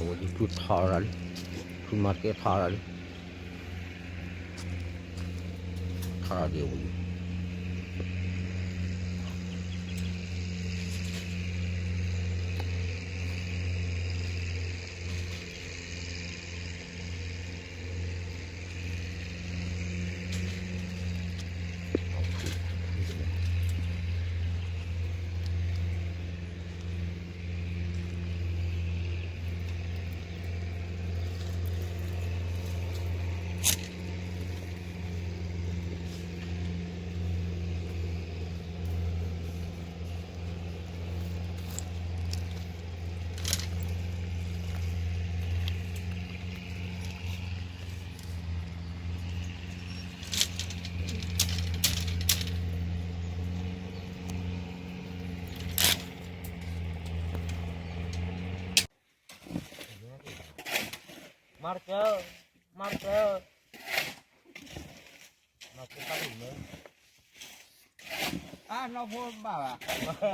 ဝဲဒ်ထူထီၣ်ဒၣ်လံ, ထူမၤတကဲထီၣ်ဒၣ်လံ, ထီၣ်ဒၣ်ဒ်ဝဲဒ် မၤတကဲ, မၤတကဲ, မၤတကဲတၢ်ဒ်န့ၣ်, အနီၢ်ဖိဘၣ်ဘၣ်,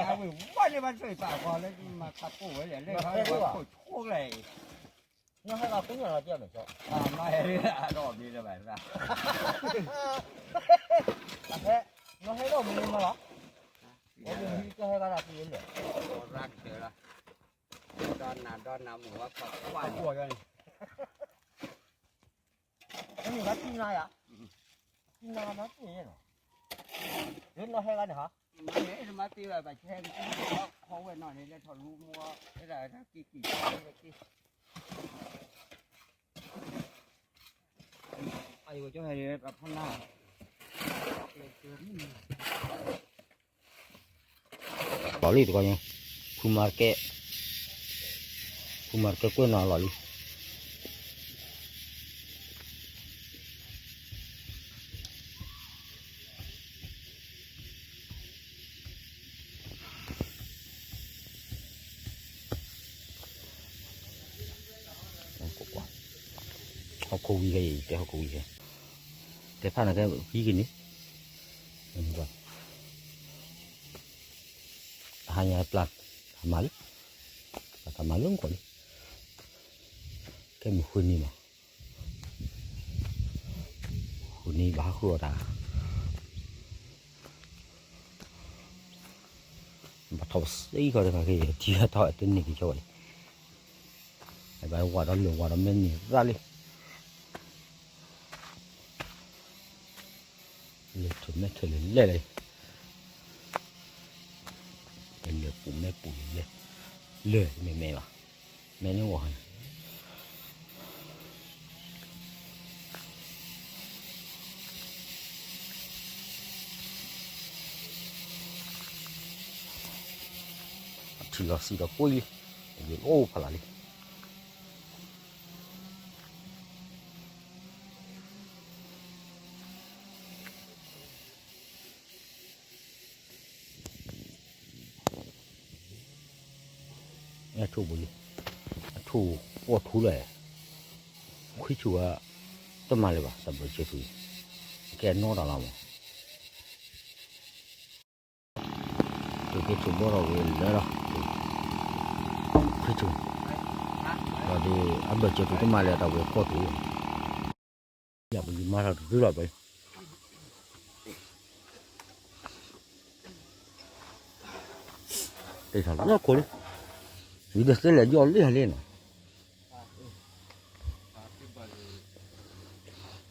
အဝဲဝဲန့ၣ်ဘၣ်ဆိၣ်ပာ်ကီၤလၢမၤခးပိၢ်ဝဲလဲၣ်, လၢဟဲဝဲခိၣ်ဆိလဲၣ်, နီၢ်ဟဲဂၤကိးညါလီၤတံၢ်အီၤန့ၣ်, မၤဟဲလၢအဒီဘ့ၣ်လၢၤဘၣ်, အဟဲ, နီၢ်ဟဲဒီးမနုၤမၤလီၤ, အဝဲမ့ၢ်ကဟဲဂၤဒၣ်ဖဲလဲၣ်, ဒီနၤဒီနၤ မုၢ်ဝါခီကွၢ်န့ၣ်, မ့ၢ်ဘၣ်ထံနါယၤ, ထံနါမၤသ့ၣ်နီၤ, လၢနီၢ်ဟဲဂၤန့ၣ်ဟါ, မၤသ့ၣ်ဘၣ် ဘၣ်ဆဲး ခီဝဲနီၢ်န့ၣ် လဲၤထီၣ်လူမီၤ လၢတၢ်က့ၤက့ၤက့ၤ, အယိၤကၠီဟဲန့ၣ် တၢ်ဖီနါ လီၤလံတကီၢ်ညါ, ဖုမၤတကဲ, ဖုမၤတကဲကွဲးနီၢ်လီၤလံ. ဟီၣ်ခိၣ်ဝံၤခဲအံၤ တဲဟီၣ်ခိၣ်ဝံၤခဲ, တဲဖးနၤကဲဝံၤက့ၤန့ၣ်, တဟါညါပျၢ်, တၢ်မၤလံ, တၢ်မၤလၢမူခိၣ်လံ, ကဲမုၢ်ဃုနံၤမး, ဃုနံၤဘၣ်ဟးဃုအီၣ်တၢ် ဘၣ်ထီၣ်ပစံးဃီတဂၤက့ၤ ထံဂၤထီၣ်တန့ၢ်က့ၤကီဝဲလံ, ဘၣ်ဝၤဒီးလၢာ်ဝၤဒီးမဲာ်န့ၢ်သၣ်လံ, လၢာ်ထုးမဲာ်ထုးလၢာ်လဲၣ်လံ, လၢာ်ပူၤမဲာ်ပူၤလၢာ်လဲၣ်, လၢာ်မ့ၢ်မဲာ်ဘၣ်, မဲာ်န့ၣ်ဝဲ ထံလီၤဆံးဒီးကွံာ်လံ, ယအိၣ်ဖးလၢ်လံ. အထူၣ်ပူၤလံ, အထူၣ်ပီၣ်ထူလၢ်, ခွံဆူၣ်ဝဲ, တမၤလၢၤဘၣ် တၢ်ဘၢၣ်စၢၤထူၣ်, ကဲနီတၢ်လီၤမး. ကဲကဲဆိဘီထီၣ်ဝဲလၢလီၤ, ခွံဆူၣ်, ဒီးဒ်အဘၢၣ်စၢၤထူၣ်တမၤလၢၤတၢ်ဝဲပီၣ်ထူ, ယပယီၤမၤထီၣ်တရူလီၤပှဲၤ တ့ထီၣ်လီၢ်ခိၣ်လံ, ဝံၤဒီးသ့လဲၣ်ယီၢ်လံဟဲလံနီၤ,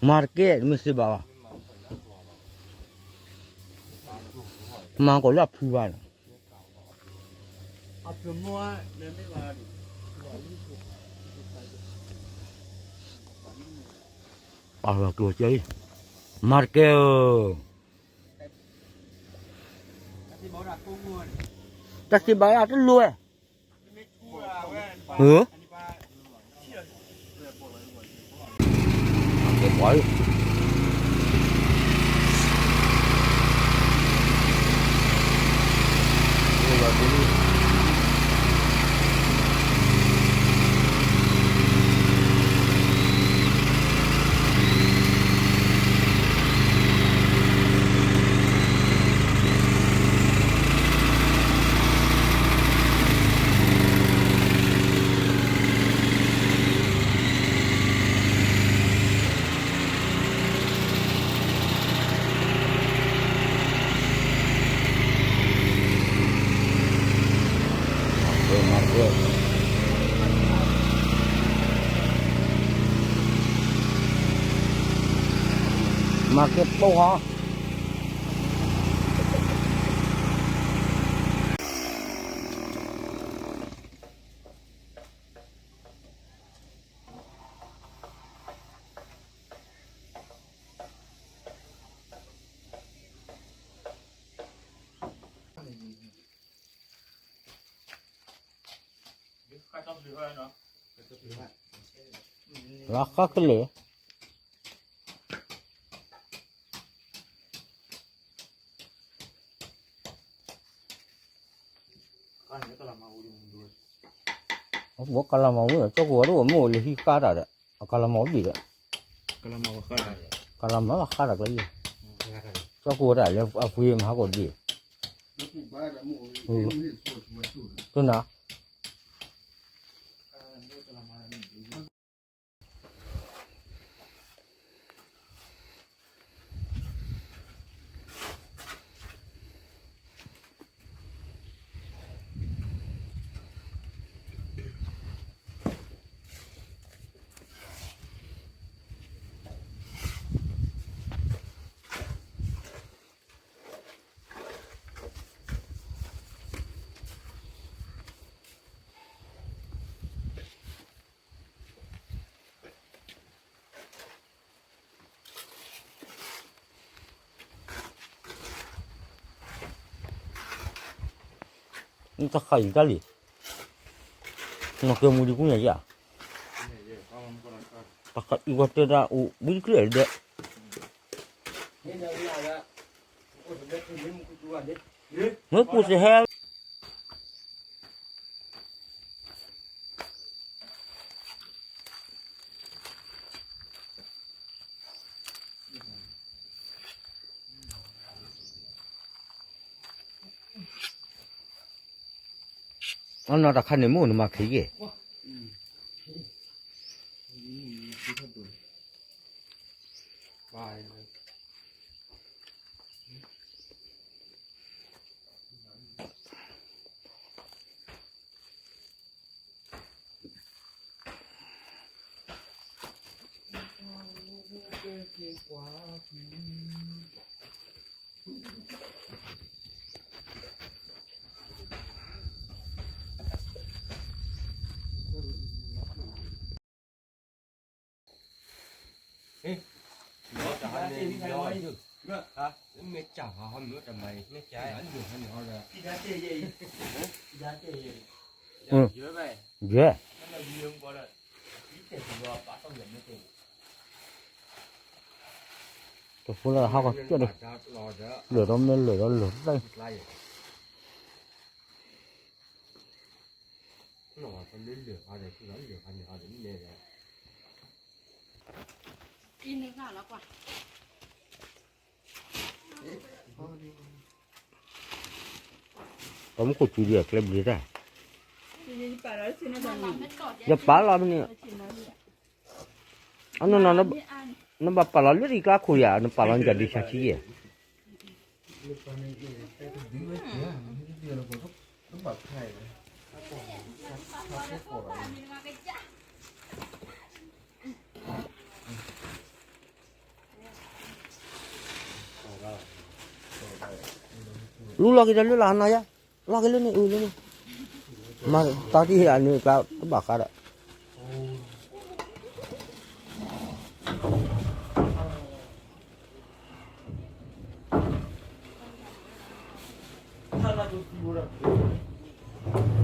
မၤတကဲ မ့ၢ်သ့ဘၣ်ဘၣ်, မၤကီးလၢအဖုဘၣ်နီၤ, အကျိၤကဲလံ, မၤတကဲဧၢ တၢ်သ့ဘၣ်တလိၣ်ဝဲ, ဧၢ, ကဲပှၤဧၢ, မၤကဲပိၢ်ဟီ လီၤဃီကလုာ် ဘၣ်ကလၤမၤဝံၤ ကၠီကိးဝဲဒၣ်အိၣ်မ့ၢ်အိၣ်လၢဟံၣ်ဃါတၢ်ဒီး အကလၤမၤဝံၤဒီး ကလၤမၤဝံၤဃါတၢ်ကျဲ ကၠီကိးဝဲဒၣ်လၢအပှ့ၤမၤဟးဂီၤဒံး တနၤ နတၢ်ဃာ်ယံာ်တၢ်လံ, နီၢ်ကဲမူဒံးကူၣ်ညါယၤ, တၢ်ဃာ်အံၤဝဲတဲဒၣ်အိၣ်ဘှံးတကျၢၢ်ဒဲး, မ့ၢ်ပူၤစဟဲ အနီၢ်တခါန့ၣ်မ့ၢ်နမၤခဲယဲၢ်, ယဲၢ်, တဖိလၢဟးကီးကၠီၣ်ဒီး, လၢာ်ဒီးမ့ၢ်လၢာ်ဒီးလၢာ်သၢ ပမ့ၢ်ခိၣ်ဆူဒံးအကျဲဘျုးတၢ်, ယပာ်လီၤမ့ၢ်န့ၣ်, အနီၢ်နီၢ်, နဘၣ်ပာ်လီၤလၢတံၤကျါခိၣ်ယၤ နပာ်လီၤန့ၣ်ကဒုးဆါဆံယဲၢ် လူလီၤက့ၤဒီးလၢလီၤနီၤယါ, လီၤက့ၤလၢန့ၣ်အုးလၢန့ၣ်, မၤတၢ်တဟ့ၣ်အန့ၣ်ကျါတဘၣ်ဃးဒီး တၢ်လၢကသံဝဲဒၣ်